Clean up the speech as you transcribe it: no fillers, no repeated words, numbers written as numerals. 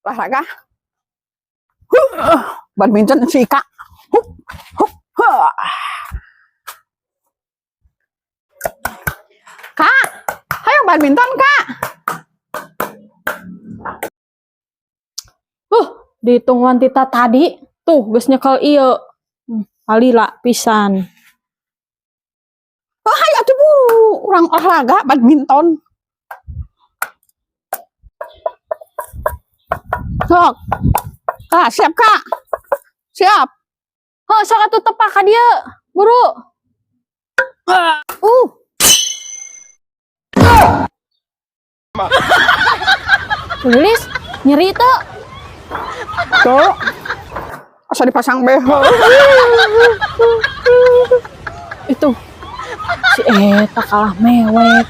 Olahraga. Huh, badminton si Ika. Hup, hup, huh. Kak, ayo badminton, Kak. Ditungguan ti tatadi tuh geus nyekel ieu. Palila pisan. Oh, ayo atuh buru, urang olahraga badminton. Sok. Kak, siap, Kak. Siap. Heuh, sok atuh tepak ka dieu. Buru. Lilis, nyeri teu? Tuh. Asa dipasang behel. Itu si eta kalah mewek.